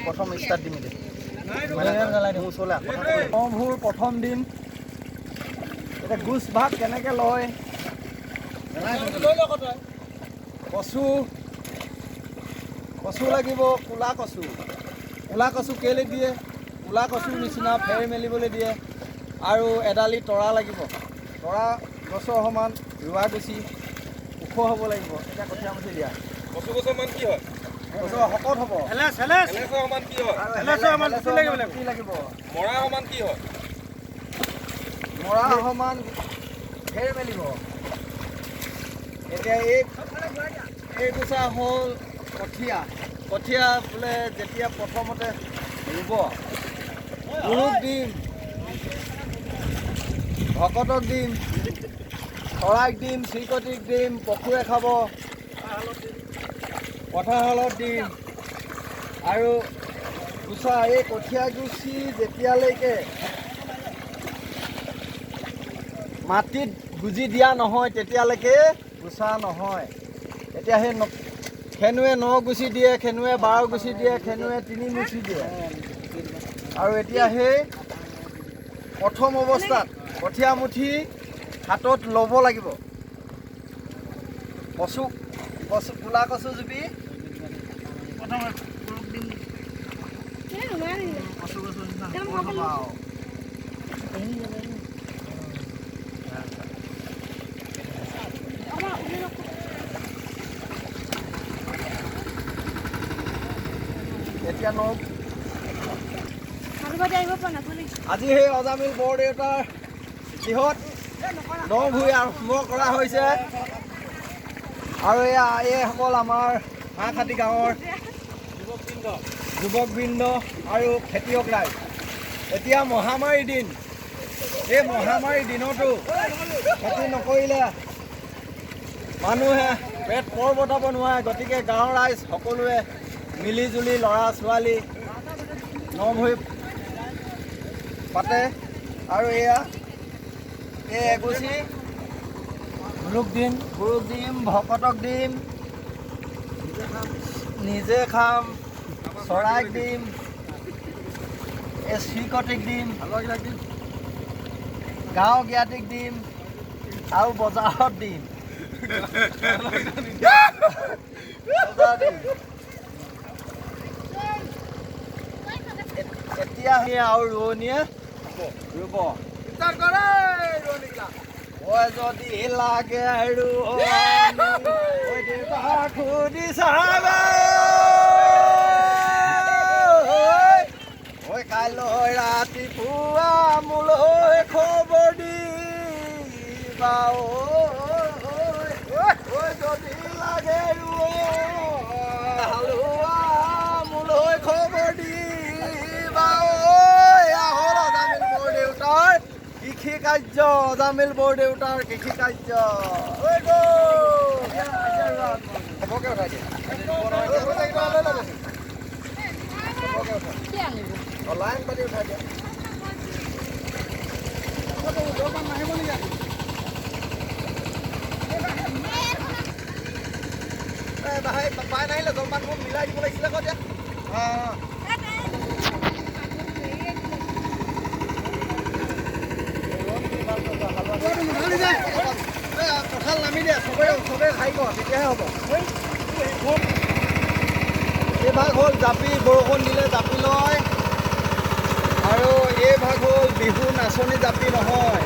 প্ৰথম ষ্টাৰ্ট দিম এতিয়া। ভোৰ প্ৰথম দিন। এতিয়া গোচ ভাগ কেনেকৈ লয়, কচু কচু লাগিব, ক'লা কচু। ক'লা কচু কেলৈ দিয়ে? ক'লা কচুৰ নিচিনা ফেৰ মেলিবলৈ দিয়ে। আৰু এডালি তৰা লাগিব, তৰা গছৰ সমান ৰোৱা গুচি ওখ হ'ব লাগিব। এতিয়া কঠীয়া মুঠি দিয়া। কচু গছৰ মান কি হয়? গছৰ শকত হ'ব। হেলেচৰ সমান কি হয়? আৰু হেলেচৰ সমান হেলেচৰ গুটি লাগিব। সমান গুটি লাগিব। মৰা সমান কি হয়? মৰা সমান ফেৰ মেলিব। এতিয়া এই গুচা হ'ল কঠীয়া। কঠীয়া বোলে যেতিয়া প্ৰথমতে ৰুব, গুৰুক দিম, ভকতক দিম, চৰাইক দিম, চিৰিকটিক দিম, পশুৱে খাব, পথাৰশালত দিম। আৰু গুচা এই কঠীয়া গুচি যেতিয়ালৈকে মাটিত গুজি দিয়া নহয় তেতিয়ালৈকে গুচা নহয়। এতিয়া সেই খেনুৱে 9 গুচি দিয়ে, খেনুৱে 12 গুচি দিয়ে, খেনুৱে 3 মুচি দিয়ে। আৰু এতিয়া সেই প্ৰথম অৱস্থাত কঠীয়া মুঠি হাতত ল'ব লাগিব। কচু কচু ক'লা কচু জুপি কচু গছৰ নিচিনা শকত হ'ব আৰু। এতিয়া ন আজি সেই অজামিল বৰদেউতাৰ গৃহত ন-ভূঁই আৰম্ভ কৰা হৈছে। আৰু এয়া এইসকল আমাৰ হাঁহখাটি গাঁৱৰ যুৱকবৃন্দ আৰু খেতিয়ক ৰাইজ। এতিয়া মহামাৰীৰ দিন, এই মহামাৰীৰ দিনতো খেতি নকৰিলে মানুহে পেট পৰ বটাব নোৱাৰে। গতিকে গাঁৱৰ ৰাইজ সকলোৱে মিলি জুলি ল'ৰা ছোৱালী ন-ভূঁই পাতে। আৰু এয়া এই এগুচি গুৰুক দিম, গুৰুক দিম, ভকতক দিম, নিজে খাম, চৰাইক দিম, এই চিৰিকটিক দিম, গাঁও জ্ঞাতিক দিম, আৰু বজাৰত দিম। বজাৰত দিম। এতিয়া সেই আৰু ৰোৱনীয়ে ৰুব। ঐ যদি লাগে ৰোৱনী, ঐ দেউতাক সুধি চাবা। ঐ কাইলৈ ৰাতিপুৱা মোলৈ খবৰ দিবা। ঐ যদি লাগে ৰোৱনী, হালোৱা মোলৈ খবৰ দিবা। এয়া হ'ল অজামিল বৰদেউতাৰ কৃষি কাৰ্য, অজামিল বৰদেউতাৰ কৃষি কাৰ্য। চবকে উঠাই দিয়া। লাইন পাতি উঠাই দিয়া। পাই নাহিলে জলপানবোৰ মিলাই দিব লাগিছিলে আকৌ এতিয়া। কঁঠাল নামি দিয়া, চবে চবে খাই কৰ, তেতিয়াহে হ'ব। এই ভাগ হ'ল জাপি, বৰষুণ দিলে জাপি লয়। আৰু এই ভাগ হ'ল বিহু নাচনী জাপি নহয়,